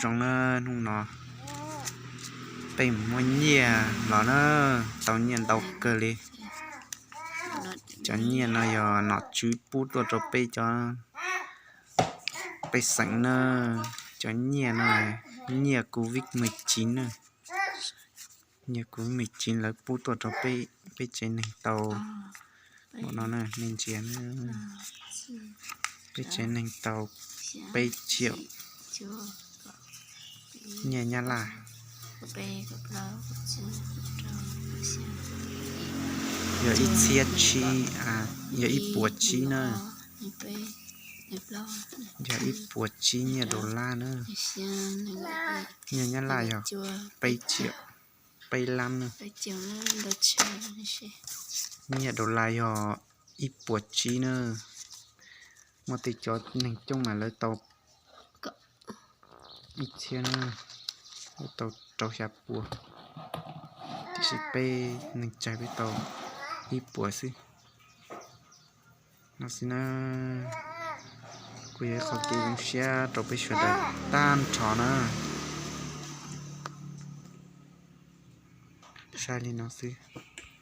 Zoo na, hnub no peb muaj nyiaj los na, tau nyiaj ntau kawg li. Cov nyiaj no yog nom tswv pub tuaj rau peb cov, peb xeem na. Cov nyiaj no, nyiaj Covid mười chín na. Nyiaj Covid mười chín lawv pub tuaj rau peb, peb tsev neeg tau, no nej ntsia, peb tsev neeg tau peb triệu nyiaj Nyab Laj. Yog ib txhiab tsib, yog ib puas tsib na. Yog ib puas tsib nyiaj dollar na. Nyiaj Nyab Laj yog peb triệu, peb lab na. Nyiaj dollar yog ib puas tsib na. Muaj tej cov neeg coob mas lawv tau ib txhiab na, lawv tau rau xya puas, tiam sis peb neeg tsawg peb tau ib puas xwb. No xwb na, kuj yog ib qho kev zoo siab rau peb sawv daws tag nrho na. Saib li no xwb.